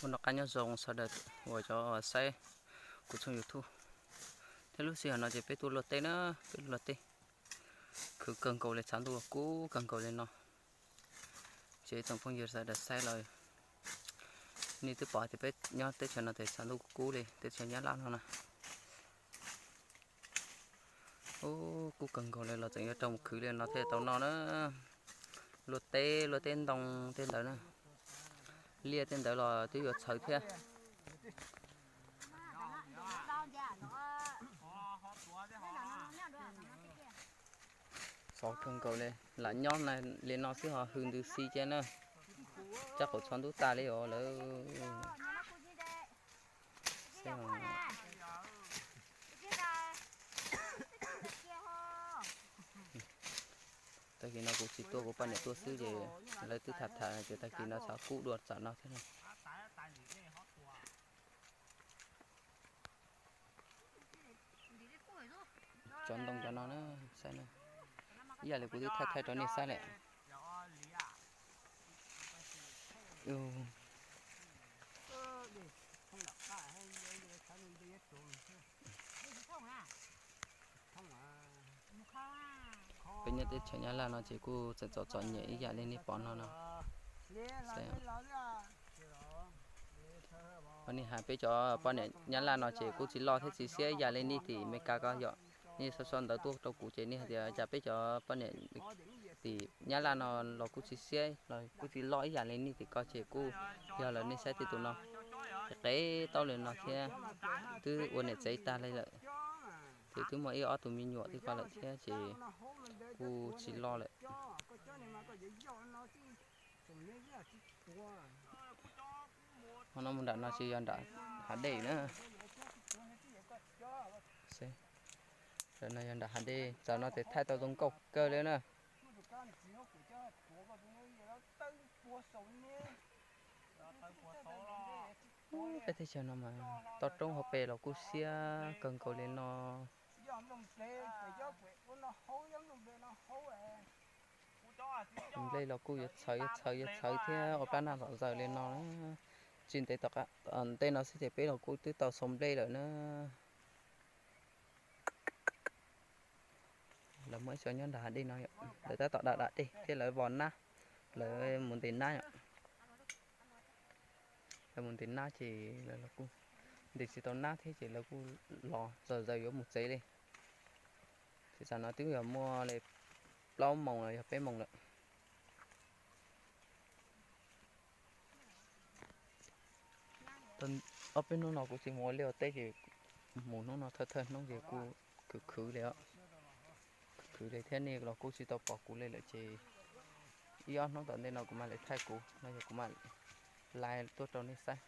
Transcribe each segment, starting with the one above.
Ua noj qab nyob zoo sawv daws uas cov saib kuv tshooj YouTube. Thiab lub sij hawm no ces peb tuaj luaj teb na, peb luaj teb. Khwv kawg nkaus li, tshav ntuj kub kawg nkaus li no. Ces tsoom phooj ywg sawv daws saib los nej twb pom tias peb nyob teb chaws no ces tshav ntuj kub li, teb chaws Nyab Laj no na. Ub, kub kawg nkaus li los tseem yuav rau mus khwv li no thiaj tau noj na. Luaj teb, luaj teb ntoo tej ntawd na, liaj tej ntawd los twb yuav txhawv thiab. Xov kawg nkaus li, lam nyob li no xwb ho hws ntws xi cia na. Tsab qaum txho ntub tas li os lawm. Tag kis no kuv tsis tuaj, kuv poj niam tuaj xwb ces lawv twb tham tham tias tag kis no xav kub dua tsam no thiab no. Cov ntoo cov no na, saib na. Ib yam li kuv twb thaij thaij rau nej saib lawm. Peb nyob teb chaws Nyab Laj no ces kuj tseem txom txom nyem ib yam li nej pom no no. Poj niam hais peb cov poj niam Nyab Laj no ces kuj tsis loj thiab tsis siab ib yam li nej tim Meskas ko yom. Nej sau sau ntawv tuaj rau kuv ces nej hais tias cas peb cov poj niam tim Nyab Laj no los kuj tsis siab los kuj tsis loj ib yam li nej tim ko ces kuj yog lawm nej saib tej tus no. Ces qe tau li no thiab, twb ua niam tsev tag li lawm. Ces twb muaj ib ob tus me nyuam twb ko lawm thiab ces kuj tsis loj lawm. Ho no mus nram no ces yog nram hav dej na. Nram no yog nram hav dej, txawm no ces thaij tau zoo nkauj kawg li na. Peb teb chaws no mas toj roob hauv pes los kuj siab kawg nkaus li no. Nplej los kuj yuav txhawv yuav txhawv yuav txhawv thiab, ua plab nag zom zaws li no. Tsis ntev tom ntej no xwb ces peb los kuj twb tau xaus nplej lawm na. Lawv muaj ib co nyob nram hav dej no, lawv tab tom da da dej thiab lawv vos nab, lawv mus ntes nab yom. Lawv mus ntes nab ces lawv los kuj ntes tsis tau nab thiab ces lawv kuj los zom zaws yuav mus tsev li. Ces tam no twb yog muaj li plaub moos los yog peb moos lawm. Ob peb hnub no kuv tsis mus ua liaj ua teb ces mus hnub no thawj thawj hnub ces kuj khwv khwv li os. Khwv khwv li thiab nej los kuj tsis tau pom kuv li lawm ces ib ob hnub tom ntej no kuv mam li thaij kuv no yog kuv mam li tuaj rau nej saib.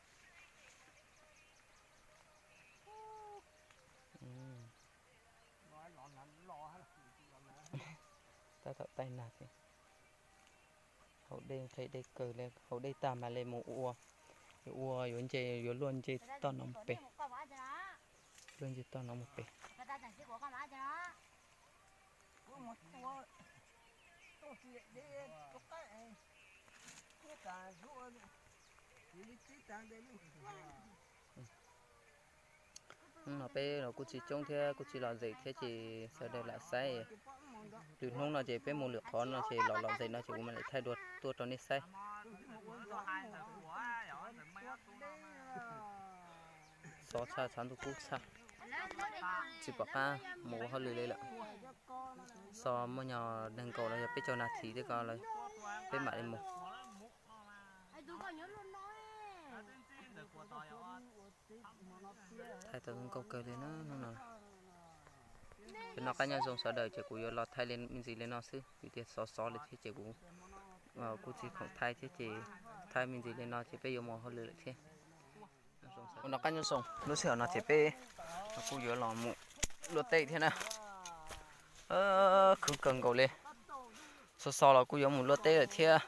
Tab tom taij nag thiab. Haus dej nqhis dej kawg li, haus dej tag mam li mus ua, yuav ua yuav nce, yuav luaj nce toj no mus pem. Luaj nce toj no mus pem. Hnub no peb los kuj tsis coob thiab kuj tsis lom zem thiab ces sawv daws lam saib. Lwm hnub no ces peb mus lwm qhov no ces los lom zem no ces kuv mam li thaij dua tuaj rau nej saib. Xov tshaj, tshav ntuj kub tshaj, tsis pom qab mus ua hauj lwm li lawm. Xov muaj nyog nees nkaum los yog peb caug nas this thiab ko lawm, peb mam li mus. Thaij tau zoo nkauj kawg li na hnub no. Ces noj qab nyob zoo sawv daws ces kuv yuav los thaij li me ntsis li no xwb vim tias xov xov li thiab ces kuv kuj tsis khoom thaij thiab ces thaij me ntsis li no ces peb yuav mus hauj lwm lawm thiab. Noj qab nyob zoo, lub sij hawm no ces peb kuj yuav los mus luaj teb thiab na. Khwv kawg nkaus li, xov xov los kuj yuav mus luaj teb lawm thiab.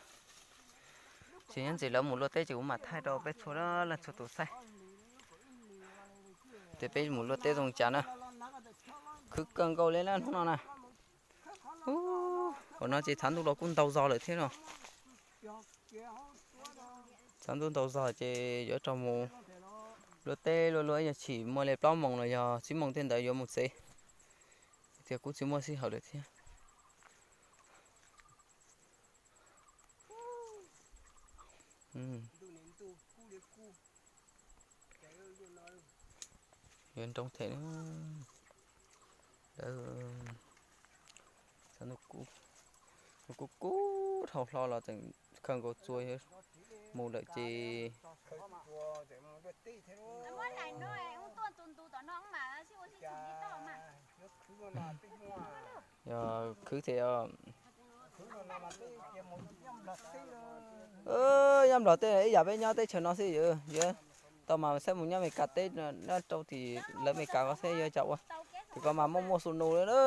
Ces nyob ntxiv lawv mus luaj teb ces kuv mam thaij rau peb txhua leej txhua tus saib tias peb mus luaj teb zoo cas na. Khwv kawg nkaus li na hnub no na. Ub, ua no ces tshav ntuj los kuj ntau zog lawm thiab no. Tsaus ntuj ntau zog ces yuav rau mus luaj teb luaj luaj ib nyuag chim muaj li plaub moos los yog tsib moos tej ntawd yuav mus tsev. Tias kuj tsis muaj sij hawm lawm thiab. Yuav nroo them. Lawv, nws kuj kub dhau hlo los tseem khaws nkaus txuas mus lawm ces yog khwv thiab. Nyob Nplog teb ib yam peb nyob teb chaws no xwb, yuav tau mas saib mus nyob Amelikas teb, nyob rau tim lawv Amelikas ko xwb yuav cas ua. Tim ko mas muaj muaj su nus li,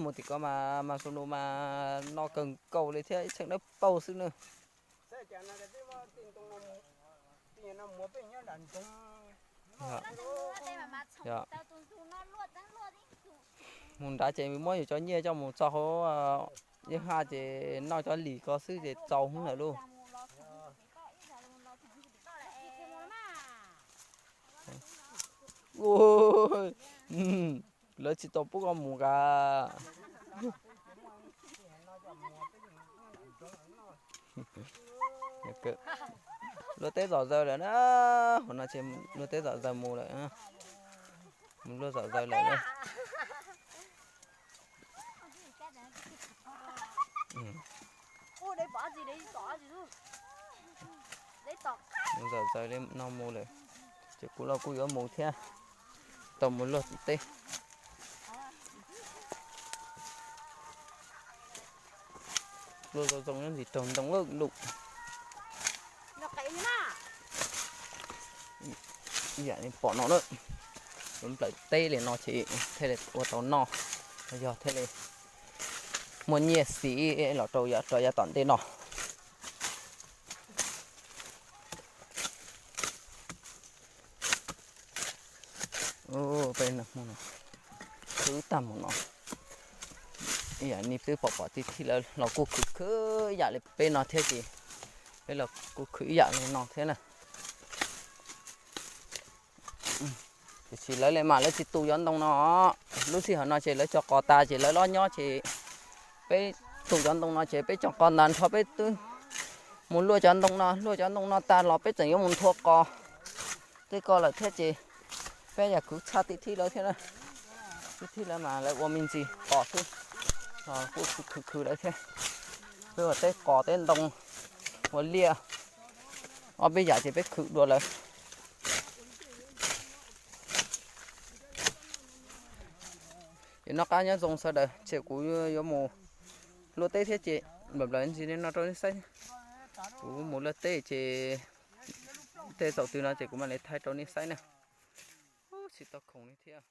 mus tim ko mas mas su nus mas no kawg nkaus li thiab, ib txheej dawb paug xwb na. Mus nrad ces muab yus cov nyiaj coj mus txog hauv yeeb haj ces noj cov lis ko xwb ces txaus hwv lawm lauj. Lawv tsis tau pub koj mus kas. Luaj teb zom zaws lawm na, hauv no ces luaj teb zom zaws mus lawm, mus luaj zom zaws lawm na. Zom zaws li no mus lawm, ces kuv los kuj yuav mus thiab, tau mus luaj tim teb. Luaj zoo zoo nyob ntsis raug ntoo lawm lum. Ib yam li pom no na, yuav nplawm teb li no ces thiaj li ua tau noj, yog thiaj li muaj nyiaj xiv los rau rau yav tom ntej no. Peb khwv tag mus no, ib yam li twb pom pom tij thij lawv los kuj khwv khwv ib yam li peb no thiab ces peb los kuj khwv ib yam li no thiab na. Tiam sis lawv li mas lawv tsis tu cov ntoo no, lub sij hawm no ces lawv tso qos tas ces lawv los nyob ces peb tu cov ntoo no ces peb tso qos tas nrho peb twb mus luaj cov ntoo no, luaj cov ntoo no tas los peb tseem yuav mus nthua qos tej ko lawm thiab ces peb yam khwv tshaj tij thij lawv thiab na. Tij thij lawv mas lawv ua me ntsis qos xwb, kuj khwv khwv lawv thiab. Peb ua teb qos teb ntoo, ua liaj, ob peb yam ces peb khwv dua lawv. Ces noj qab nyob zoo sawv daws, ces kuv yuav mus luaj teb thiab ces nplawm nplawm ntsis li no rau nej saib. Kuv mus luaj teb ces tej thaum twg no ces kuv mam li thaij rau nej saib na. Tsis tau khoom li thiab.